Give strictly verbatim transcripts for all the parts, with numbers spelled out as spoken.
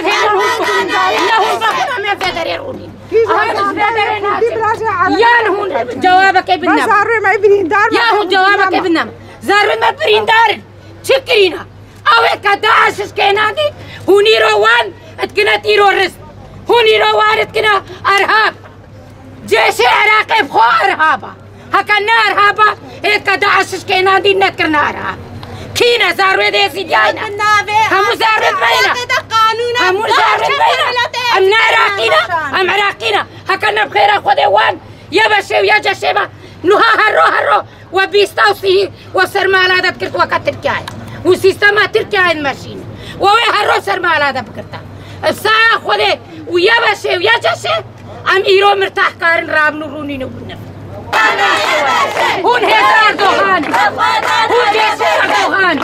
Hûn ne hûn bakın, em vê derê rûnî. Aha, ez vê derê naçim. Yan hûn cewabekê bidin me. Zarû me birîndar me. Ya hûn cewabekê bidin me. Zarû me birîndar in. Çi kirîna? Ew ê ke DAIŞ kênandî, hûn îro wan dikine terorist. Hûn îro wan dikine erhab. Cêşê Iraqê bi xwe erhaba. Heke ne erhaba, ê ke DAIŞ kênandî nekirine erhab. Kî ne zarwê dê zîdiyayne? Hemû zarwê me ne. Hemû zarwê me ne. Em ne Iraqî ne, em Iraqî ne. Heke ne bi xêra Xwedê wan, YBŞê û YCŞê me. Nuha herro herro. We bîsta û sî we sermala de dikirt weke Tirkiyeyê. Û sîstema Tirkiyeyê dimeşîne. We wê her roj sermala de bikirta. Bi saya Xwedê û YBŞê û YCŞê em îro mirtah karin rabin û rûnîn û bin. Hûn hêza Erdogan in. Hûn cêşê Erdogan in.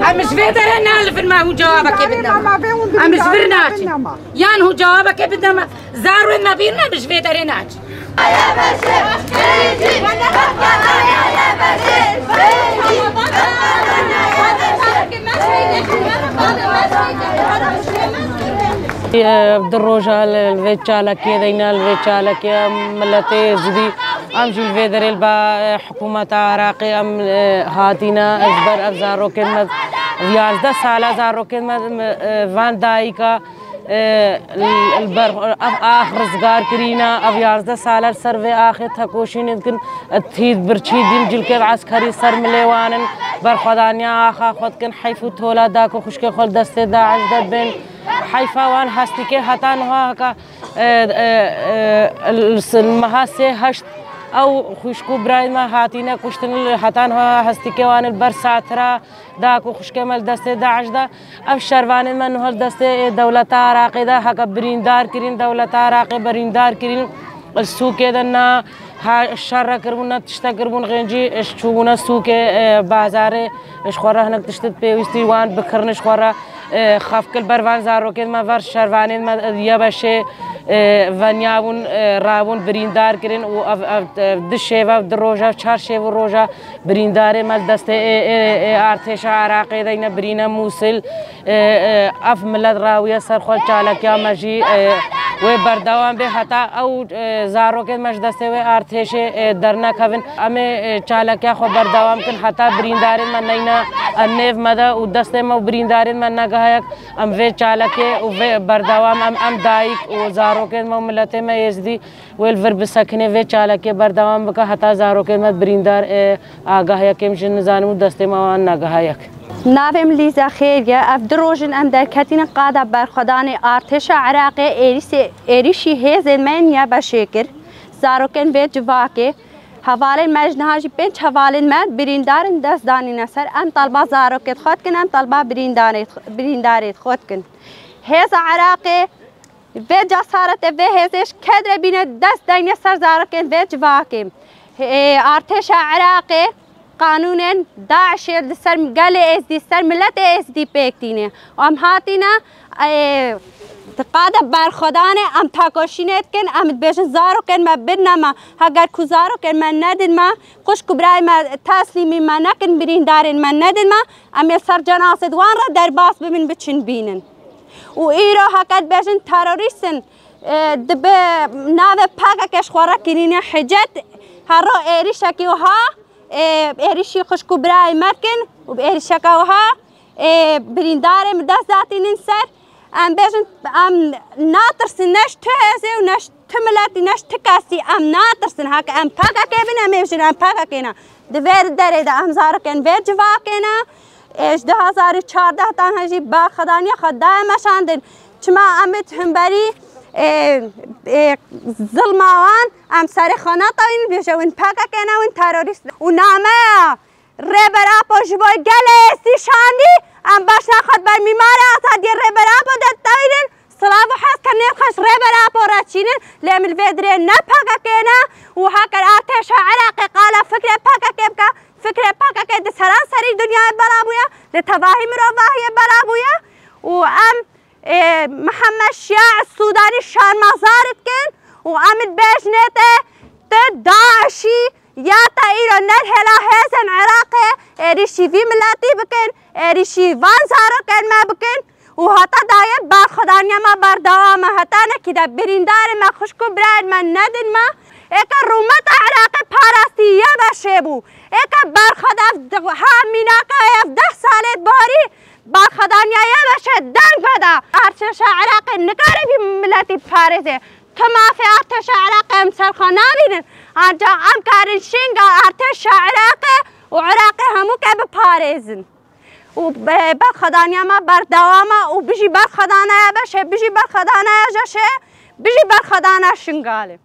Em ji vê derê nalivin, me hûn cewabekê bidin. Em ji vir naçin. Yan hûn cewabekê bidin me, zarwên me bîr nebin, ji vê derê naçin. Ev du roja li, li vê çalakiyê de yine, li vê çalakiya miletê Êzidî, em jî li vê derê li ba, e, hikûmeta Iraqê em, e, hatîne, ji ber ev zarokên me, yazdeh sala zarokên me, e, van dayika, e, li, li ber ev ax rizgar kirîne, ev yazdeh sala li ser vê axê tekoşînê dikin, tî birçî dîn cilkê eskerî ser milê wan in, berxwedaniya axa xwe dikin, heyf û tola dayik û xwişkê xwe li destê DAIŞ de bin. Heyfa wan hestîkê heta niha heka, e, e, e, li, li meha sê heşt ew xwişk û birayên me hatîne kuştin, heta niha hestîkê wan li ber satira dayik û xwişkê me li destê DAIŞ de. Ev şervanên me niha li destê dewleta Iraqê de heke birîndar kirîn, dewleta Iraqê birîndar kirîn. Li sûkê de na ha şer re kiribûn, na tişte kiribûn, xêncî ji çûbûne sûkê, e, bazarê, ji xwe re hinek tişt pêwîstî wan bikirin, ji xwe re, e, xefkil ber van zarokên me, ver şervanên me, e, YBŞê, e, veniyabûn, e, rabûn birîndar kirin û ev, ev, ev du şêve, ev du roja, ev çar şêv û roja birîndarê me li destê ê, ê, ê artêşa Iraqê de yine birîne Mûsil. E, e, ev milet rawiye ser xwe, çalakiya me jî, e, wê berdewam bê heta ew, e, zarokên me ji destê wê artêşê, e, dernekevin. Em ê, e, çalakiya xwe berdewam kin heta birîndarên me neyne, e, nêv me de û destê me û birîndarên me negehayek. Em vê çalakê û vê berdewam em, em dayik û zarokên me û miletê me Êzidî wê li vir bisekine, vê çalakê berdewam bike heta zarokên me birîndar, e, agahiyek êm ji nizanim û destê me wan negahiyek. Navê min Lîza Xêr ye. Ev du roj in em derketînin qada berxwedanê artêşa Iraqê êrîsê-, êrîşî hêzên me yên YBŞê kir. Zarokên vê civakê, hevalên me ji niha jî pênc hevalên me birîndar in, dest danîne ser. Em talba zarokê xwe dikin, em talba birîndarê, birîndarê xwe dikin. Hêza Iraqê vê cesaretê, vê hêzê ji kedre bîne dest deyne ser zarokên vê civakê. Hê, artêşa Iraqê Qanûnên DAIŞê li ser gelê Êzdî, ser miletê Êzdî pêk tîne. Em hatîne, ê, di qada berxwedanê em tekoşînê dikin, em dibêjin zarokên me bidine me. Heger ku zarokên me nedin me, xwişk û birayê me teslîmî me nekin, birîndarên me nedin me, em ê ser cenasê di wan re derbas bibin, biçin bînin. Û îro heke dibêjin terorîst in, e, dibe navê P K K ji xwe re kirîne hicet, her ro êrîşekî wiha, e, êrîşî xwişk û birayê me dikin û bi êrîşeke wiha, e, birîndarê min dest datînin ser. Em bêjin, em natirsin ne ji tu hêzê û ne ji tu miletî, ne ji tu kesî, em natirsin. Heke em P K K bin, em ê bijin, em P K K ne. Di vê derê de em zarokên vê civakê ne. Ê, ji du hazar û çardeh tan hejî berxwedaniya xwe daye meşandin. Çima em ê hemberî, ê, ê, zilma wan em serê xwe netewînin, bêje win P K K ne, win terorîst ne. Û nameya Rêber Apo ji bo gelê Êzdî şandî, em başna xwe di ber mîmarê azadiyê Rêber Apo de ditewînin. Silav û hez ke nêxweş Rêber Apo re çînin, lê min li vê dirê ne P K K ne û heger artêşa Iraqê qala fikrê P K K bike, fikrê P K K di seranserî dinyayê bela bûye, li tevahî mirovahiyê bela bûye û em, ê, Mihemed Şia Sûdanî şermezar dikin û em dibêjinê te, tu DAIŞî ya te îro ne li hêla hêzên Iraqê êrîşî vî miletî bikin, êrîşî van zarokên me bikin. Û heta dayê berxwedaniya me berdewam e, heta nekî de birîndarê me, xwişk û birayên me nedin me. Êke rûmeta Iraqê parastî YBŞ'ê bû. Êke berxweda ha mînaka ev deh salê borî berxwedaniya YBŞ'ê deng veda. Artêşa Iraqê nikare vî miletî biparêze. Tu mafê artêşa Iraqê em ser xwe nabînin. Anca em karin şinga artêşa Iraqê û Iraqê hemû ke biparêzin. Û be-, berxwedaniya me berdewam e û bijî berxwedana YBŞ'ê, bijî berxwedana YJŞ'ê, bijî berxwedana Şingalê.